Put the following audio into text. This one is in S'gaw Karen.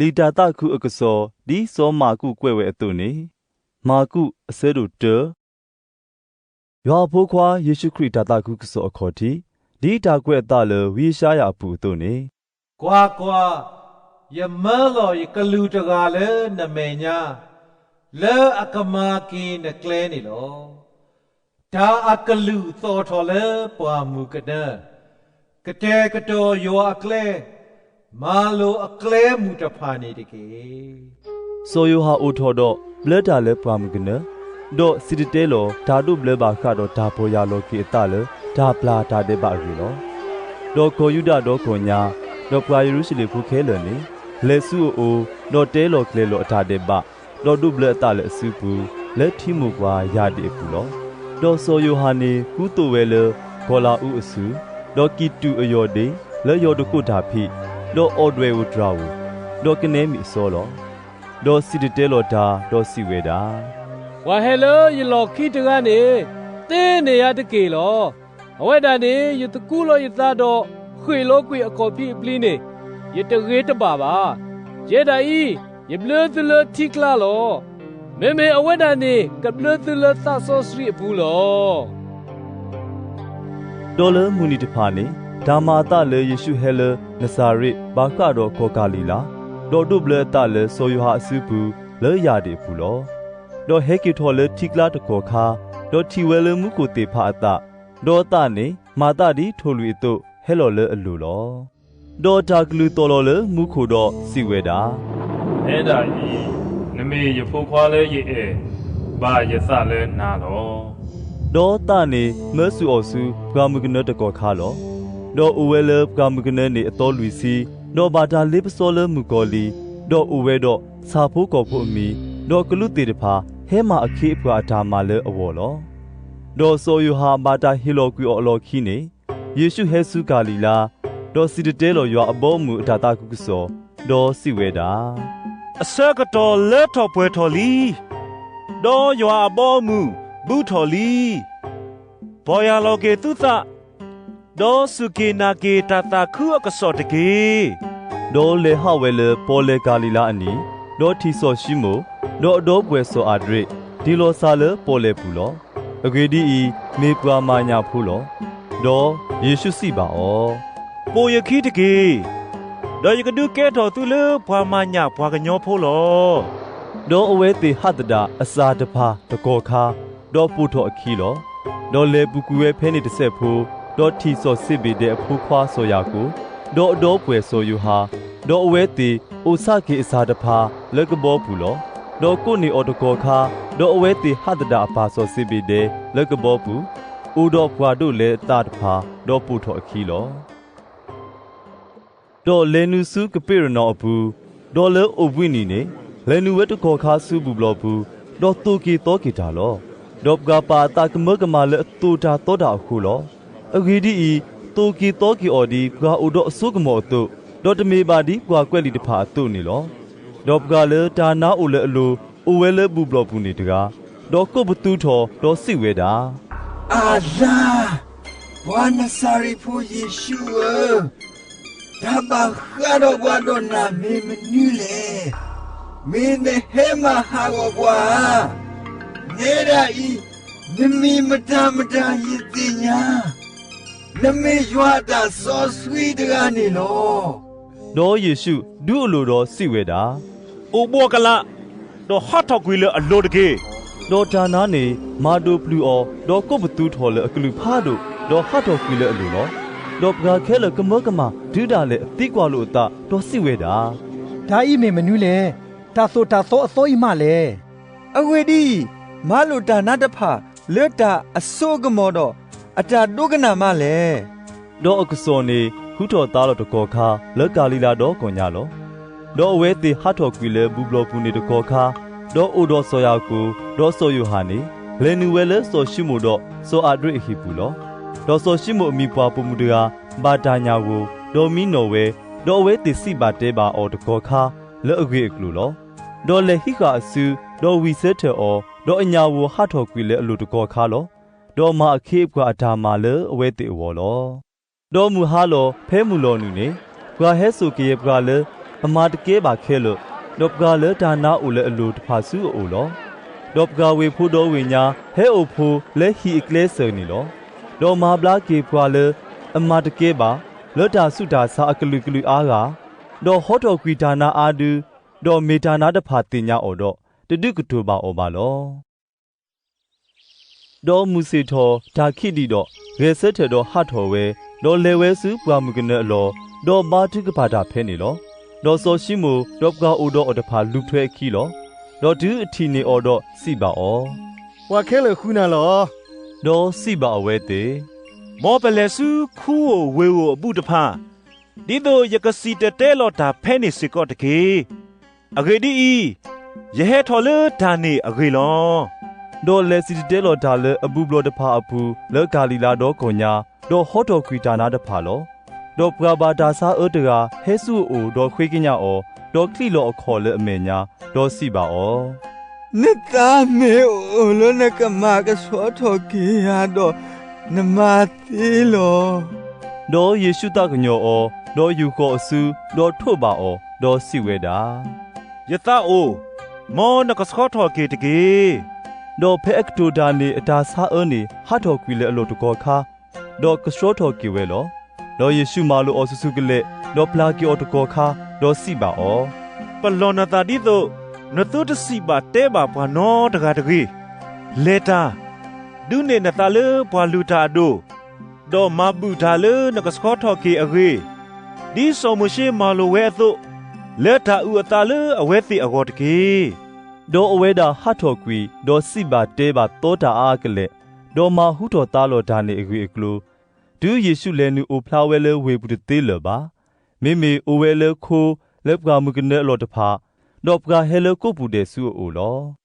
လံာ်တၢ်သးခုအကစီၣ် ဒ်စီၤမၢ်ကူးကွဲးဝဲအသိးန့ၣ်, မၢ်ကူး အဆၢဒိၣ်တၢ. ယွၤအဖိခွါ ယ့ၣ်ၡူးခရံာ်တၢ်သးခုကစီၣ်အခီၣ်ထံး ဒ်တၢ်ကွဲးအသးလၢ ဝံယၡါယၤအပူၤအသိးန့ၣ်, ကွၢ်ကွၢ်, ယမၢလီၤယကလူးတဂၤလၢနမဲာ်ညါ, လၢအကမၤက့ၤနကျဲန့ၣ်လီၤ. တၢ်အကလုာ်သီၣ်ထီၣ်လၢပှၢ်မုၢ်ကနၢ, ကတဲာ်ကတီၤယွၤအကျဲ, မၤလိာ်အကျဲမုၢ်တဖၣ်န့ၣ်တက့ၢ်. စီၤယိၤဟၣ်အိၣ်ထီၣ်ဒီးဘျၢတၢ်လၢပှၢ်မုၢ်ကနၢ, ဒီးစံၣ်တဲၤတဲလီၤ တၢ်ဒိးဘျၢဘၣ်ဃးဒီးတၢ်ပီၢ်ယၢ်လီၤက့ၤအသးလၢတၢ်ပျၢ်တၢ်ဒဲးဘးအဂ့ၢ်လီၤ. ဒီးကီၢ်ယူဒၤဒီကီၢ်ညါ, ဒီးပှၤယရူၤၡလ့ၣ်ဖိခဲလၢာ်န့ၣ်, လဲၤဆူအအိၣ်, ဒီးတဲလီၤကျဲၤလီၤအတၢ်ဒဲးဘး, ဒီးဒိးဘျၢအသးလၢအစုပူၤ, လၢထံမိၢ်ပှၢ်ယၢ်ဒ့ၣ်အပူၤလီၤ. ဒီးစီၤယိၤဟၣ်န့ၣ် ကူသိးဝဲလၢကီၤလၤအူအစု, ဒီးကံၣ်တူာ်အယီၢ်ဒ့, လၢယီၤတကိးတၢ်ဖံး, ဒီးအီၣ်ဒွဲၣ်ဧိၤတြၤဧိၤ, ဒီးကနဲမံၤအစီလီၤ. ဒီးစံၣ်တဲၤတဲလီၤတၢ်, ဒီးစံးဝဲဒၣ်, ပှၤဟဲလၢယလီၢ်ခံတဂၤန့ၣ်, သ့န့ၢ်ယၤတက့ၢ်လီၤ. အဝဲဒၣ်န့ၣ် ယသကူလီၤယသးဒီးဃ့ၢ်လီၤကွံာ်အခီၣ်ဖံးအပျံၤန့ၣ်, ယတဂ့ၤတဘၣ်ဘၣ်. ယဲဒၣ်အံၤ, ယဘျၢသုလၢထံကျါလီၤ. မ့မ့ၢ်အဝဲဒၣ်န့ၣ် ကဘျၢသုလၢသးစီဆှံအပူၤလီၤ. ဒီးလၢမုၢ်နံၤတဖၣ်န့ၣ်, တၢ်မၤအသးလၢယ့ၣ်ၡူးဟဲလၢနစၤရ့း ဘၣ်ဃးဒီးကီၢ်ကၤလံၤလါ, ဒီးဒိးဘျၢအသးလၢစီၤယိၤဟၣ်အစုပူၤ လၢယၢ်ဒ့ၣ်အပူၤလီၤ. ဒီးဟဲက့ၤထီၣ်လၢထံကျါတကီၢ်ခါ, ဒီးထံၣ်ဝဲလၢမူခိၣ်သ့ၣ်တဖၣ်အသး, ဒီးအသးန့ၣ် မၤသးဒ်ထိၣ်လွံၣ်အသိး ဟဲလီၤလၢအလိၤလီၤ. ဒီးတၢ်ကလုၢ်သီၣ်လီၤလၢမူခိၣ်ဒီးစံးဝဲဒၣ်, နဲဒၣ်အံၤ, နမ့ၢ်ယဖိခွါလၢယအဲၣ်, ဘၣ်ယသးလၢနၤလီၤ. ဒီးသးန့ၣ်မၢဆူၣ်အီၤဆူပှၢ်မုၢ်ကနၢတကီၢ်ခါလီၤ. ဒီးအိၣ်ဝဲလၢပှၢ်မုၢ်ကနၢန့ၣ်အသီလွံၢ်ဆံ, ဒီးဘၣ်တၢ်လ့ပစီလၢမုၣ်ကီၤလံၤ, ဒီးအိၣ်ဝဲဒီးဆၣ်ဖိကီၢ်ဖိအမံၤ, ဒီးကလူးသ့ၣ်တဖၣ်ဟဲမၤအခ့အပှၤအတၢ်မၤလၢအဂီၢ်လီၤ. ဒီးစီၤယိၤဟၣ်ဘၣ်တၢ်ဟ့ၣ်လီၤကွံာ်အီၤအလီၢ်ခံန့ၣ်, ယ့ၣ်ၡူးဟဲဆူကၤလံၤလါ, ဒီးစံၣ်တဲၤတဲလီၤယွၤအဘီအမုၢ်အတၢ်သးခုကစီၣ်, ဒီးစံးဝဲဒၣ်, အဆၢကတီၢ်လၢထီၣ်ပှဲၤထီၣ်လံ, ဒီးယွၤအဘီအမုၢ်ဘူးထီၣ်လံ. ပီၢ်ယၢ်လီၤက့ၤသုသး, ဒီးစူၢ်က့ၤနာ်က့ၤတၢ်သးခုအကစီၣ်တက့ၢ်. ဒီးလဲၤဟးဝဲလၢပီၣ်လဲၣ်ကၤလံၤလါအနံၤ, ဒီးထံၣ်စီၤၡံမိၣ်, ဒီးအဒီပုၢ်ဝဲၢ်စီၤအၤဒရ့း, တ့ၢ်လီၤစၢ်လၢပီၣ်လဲၣ်ပူၤလီၤ. အဂ့ၢ်ဒ်အံၤ, မ့ၢ်ပှၤမၤညၣ်ဖိလီၤ. ဒီးယ့ၣ်ၡူးစံးဘၣ်အီၤ, ပိာ်ယခံတက့ၢ်. ဒီးယကဒုးကဲထီၣ်သုလၢပှၤမၤညၣ်ပှၤကညီဖိလီၤ. ဒီးအဝဲသ့ၣ်ဟးသဒၣ်အစၢ်တဖၣ်တကီၢ်ခါ, ဒီးပိာ်ထီၣ်အခံလီၤ. ဒီးလဲၤပူၤကွံာ်ဝဲဖဲန့ၣ်တစဲးဖိ, ဒီးထံၣ်စီၤစ့ဘ့းဒဲးအဖိခွါစီၤယၤကိာ်, ဒီးအဒီပုၢ်ဝဲၢ်စီၤယိၤဟၣ်, ဒီးအဝဲသ့ၣ်အိၣ်ဆၣ်က့ၤအစၢ်တဖၣ်လၢကဘီပူၤလီၤ. ဒီးကိးန့ၢ်အီၤတကီၢ်ခါ, ဒီးအဝဲသ့ၣ်ဟးသဒၣ်အပၢ်စီၤစ့ဘ့းဒဲးလၢကဘီပူၤ, အိၣ်ဒီးပှၤဒိးလဲအသးတဖၣ်, ဒီးပိာ်ထီၣ်အခံလီၤ. ဒီးလဲၤနုာ်ဆူကပ့းရနီၣ်အပူၤ, ဒီးလၢအိၣ်ဘှံးနံၤန့ၣ်, လဲၤနုာ်ဝဲတကီၢ်ခါဆူဘူၣ်ဘျီၣ်ပူၤ, ဒီးသိၣ်က့ၤသီက့ၤတၢ်လီၤ. ဒီးပှၤပာ်အသးကမၢကမၣ်လၢအသိၣ်တၢ်သီတၢ်အဃိလီၤ. အဂ့ၢ်ဒ်အံၤ, သိၣ်က့ၤသီက့ၤအီၤဒ်ပှၤအိၣ်ဒီးအစိကမီၤအသိး, ဒီးတမ့ၢ်ဘၣ်ဒ်ပှၤကွဲးလံာ်တဖၣ်အသိးန့ၣ်လီၤ. ဒီးပှၤလၢတၢ်နါအိၣ်လၢအလိၤ အိၣ်ဝဲလၢဘူၣ်ဘျီၣ်ပူၤန့ၣ်တဂၤ, ဒီးကိးပသူထီၣ်, ဒီးစံးဝဲဒၣ်, အၣ်လါ, ပှၤနစၤရ့းဖိယ့ၣ်ၡူးဧၢ, တၢ်ဘၣ်ဃးဒီးပှၤဒီးနၤမ့ၢ်မနုၤလဲၣ်. မ့ၢ်နဟဲမၤဟးဂီၤပှၤဧါ. နဲဒၣ်အံၤ, နမ့ၢ်မတၤမတၤယသ့ၣ်ညါ, နမ့ၢ်ယွၤအတၢ်စီဆှံတဂၤန့ၣ်လီၤ. ဒီးယ့ၣ်ၡူးဒုးအလိၤဒီးစံးဝဲဒၣ်, အိၣ်ဘှီၣ်ကလာ်, ဒီးဟးထီၣ်ကွံာ်လၢအလိၤတက့ၢ်. ဒီးတၢ်နါန့ၣ်မၤဒိးပျုၢ်အီၤ, ဒီးကိးပသူထီၣ်လၢအကလုၢ်ဖးဒိၣ်, ဒီးဟးထီၣ်ကွံာ်လၢအလိၤလီၤ. ဒီးပှၤခဲလၢာ်ကမၢကမၣ်တုၤဒၣ်လဲာ်အသံကွၢ်လိာ်အသး, ဒီးစံးဝဲဒၣ်, တၢ်အံၤမ့ၢ်မနုၤလဲၣ်. တၢ်သိၣ်တၢ်သီအသီအံၤမးလဲၣ်. အဂ့ၢ်ဒ်အံၤ, မၤလိာ်တၢ်နါတဖၣ်လၢတၢ်အစိအကမီၤဒီးအတၢ်ဒိကနၣ်မးလဲၣ်. ဒီးအကစီၣ်န့ၣ်ဟူထီၣ်သါလီၤတကီၢ်ခါလၢကၤလံၤလါဒီကီၢ်ညါလီၤ. ဒီးအဝဲသ့ၣ်ဟးထီၣ်ကွံာ်လၢဘူၣ်ဘျီၣ်ပူၤန့ၣ်တကီၢ်ခါ, ဒီးအိၣ်ဒီးစီၤယၤကိာ်, ဒီးစီၤယိၤဟၣ်န့ၣ်, လဲၤနုာ်ဝဲလၢစီၤၡံမိၣ်ဒီးစီၤအၤဒြ့းအဟံၣ်ပူၤလီၤ. ဒီးစီၤၡံမိၣ်အမံၤပှၢ်ပိာ်မုၣ်တဂၤ ဘၣ်တၢ်ညၣ်ဂိၢ်, ဒီးမံနီၣ်ဝဲ, ဒီးအဝဲသ့ၣ်စံးဘၣ်တဲဘၣ်အီၤတကီၢ်ခါလၢအဂ့ၢ်အကျိၤလီၤ. ဒီးလဲၤဟံးဃာ်အစု, ဒီးဝံၣ်ဆၢထၢၣ်အီၤ, ဒီးအညၣ်ဂိၢ်ဟးထီၣ်ကွံာ်လၢအလိၤတကီၢ်ခါလီၤ. ဒီးမၤအခ့အပှၤအတၢ်မၤလၢအဝဲသ့ၣ်အဂီၢ်လီၤ. ဒီးမုၢ်ဟါလီၤဖဲမုၢ်လီၤနုာ်န့ၣ်, ပှၤဟဲစိာ်ကယဲၢ်ပှၤလၢ အမၤတကဲဘၣ်ခဲလၢာ်, ဒီးပှၤလၢတၢ်နါအိၣ်လၢအလိၤတဖၣ်ဆူအအိၣ်လီၤ. ဒီးပှၤဝ့ၢ်ဖိဒီဝ့ၢ်ညါ ဟဲအိၣ်ဖိလၢဟံၣ်အကျဲစၢၤန့ၣ်လီၤ. ဒီးမၤဘျါက့ၤပှၤလၢအမၤတကဲဘၣ် လၢတၢ်ဆူးတၢ်ဆါအကလုာ်ကလုာ်အါဂၤ, ဒီးဟီထီၣ်ကွံာ်တၢ်နါအါဒု, ဒီးမ့ၢ်တၢ်နါတဖၣ်သ့ၣ်ညါအီၤဒီး, တဒုးကတိၤဘၣ်အီၤဘၣ်လီၤ. ဒီးမုၢ်ဆ့ၣ်ထီၣ်တၢ်ခံးဒံးဒီး, ဂဲၤဆၢထၢၣ်ဒီးဟးထီၣ်ဝဲ, ဒီးလဲၤဝဲဆူပှၢ်မုၢ်ကနၢအလီၢ်, ဒီးဘါထုကဖၣ်တၢ်ဖဲန့ၣ်လီၤ. ဒီးစီၤၡံမိၣ်ဒီးပှၤအိၣ်ဒီးအီၤတဖၣ်လူၤထွဲအခံလီၤ. ဒီးတုၤအထံၣ်န့ၢ်အီၤဒီးစံးဘၣ်အီၤ, ပှၤခဲလၢာ်ဃုနၤလီၤ. ဒီးစံးဘၣ်အဝဲသ့ၣ်, မ်ပလဲၤဆူခူဧိၤဝ့ၢ်ဧိၤအဘူးတဖၣ်, ဒ်သိးယကစံၣ်တဲၤတဲလီၤတၢ်ဖဲန့ၣ်စ့ၢ်ကီးတက့ၢ်. အဂ့ၢ်ဒ်အံၤ, ယဟဲထီၣ်လၢတၢ်န့ၣ်အဂ့ၢ်လီၤ. ဒီးလဲၤစံၣ်တဲၤတဲလီၤတၢ်လၢအဘူးဘျီတဖၣ်အပူၤ လၢကၤလံၤလါဒီကိာ်ညါ, ဒီးဟီထီၣ်ကွံာ်တၢ်နါတဖၣ်လီၤ. ဒီးပှၤဘၣ်တၢ်ဆါအၢတဂၤဟဲဆူအအိၣ်ဒီးဃ့ကညးအီၤ, ဒီးချံးလီၤအခီၣ်လၢအမဲာ်ညါ, ဒီးစံးဘၣ်အီၤ, နသးမ့ၢ်အိၣ်လၢနကမၤကဆှီထီၣ်က့ၤယၤဒီး, နမၤသ့လီၤ. ဒီးယ့ၣ်ၡူးသးကညီၤအီၤ, ဒီးယူာ်ဃီၤအစု, ဒီးထိးဘၣ်အီၤ, ဒီးစံးဝဲဒၣ်, ယသးအိၣ်, မ်နကဆှီထီၣ်က့ၤတက့ၢ်. ဒီးဖဲအကတိၤတၢ်န့ၣ် အတၢ်ဆါအၢန့ၣ် ဟးထီၣ်ကွံာ်လၢအလိၤတကီၢ်ခါ, ဒီးကဆှီထီၣ်က့ၤဝဲလီၤ. ဒီးယ့ၣ်ၡူးမၤလိာ်အီၤဆူၣ်ဆူၣ်ကလဲာ်, ဒီးပျၢ်က့ၤအီၤတကီၢ်ခါ, ဒီးစံးဘၣ်အီၤ, ပလီၢ်နသးဒ်သိးနသုတစံးဘၣ်တဲဘၣ်ပှၤနီတဂၤတဂ့ၤ. လဲၤတၢ်, ဒုးနဲၣ်နသးလၢပှၤလုၢ်တၢ်အဒိၣ်, ဒီးမၤဘူၣ်တၢ်လၢနကဆှီထီၣ်က့ၤအဂ့ၢ်, ဒ်စီၤမိၤၡ့မၤလိာ်ဝဲအသိး, လၢတၢ်အုၣ်အသးလၢအဝဲသ့ၣ်အဂီၢ်တက့ၢ်. ဒီးအဝဲဒၣ်ဟးထီၣ်ကွံာ်, ဒီးစံးဘၣ်တဲဘၣ်သီတၢ်အါအါကလဲာ်, ဒီးမၤဟူထီၣ်သါလီၤတၢ်န့ၣ်အဂ့ၢ်အကျိၤ, တုၤယ့ၣ်ၡူးလဲၤနုာ်အိၣ်ဖျါဝဲလၢဝ့ၢ်ပူၤတသ့လၢၤဘၣ်, မ့မ့ၢ်အိၣ်ဝဲလၢခိလၢပှၢ်မုၢ်ကနၢအလီၢ်တဖၣ်, ဒီးပှၤဟဲလၢကိးပူၤဒဲးဆူအအိၣ်လီၤ.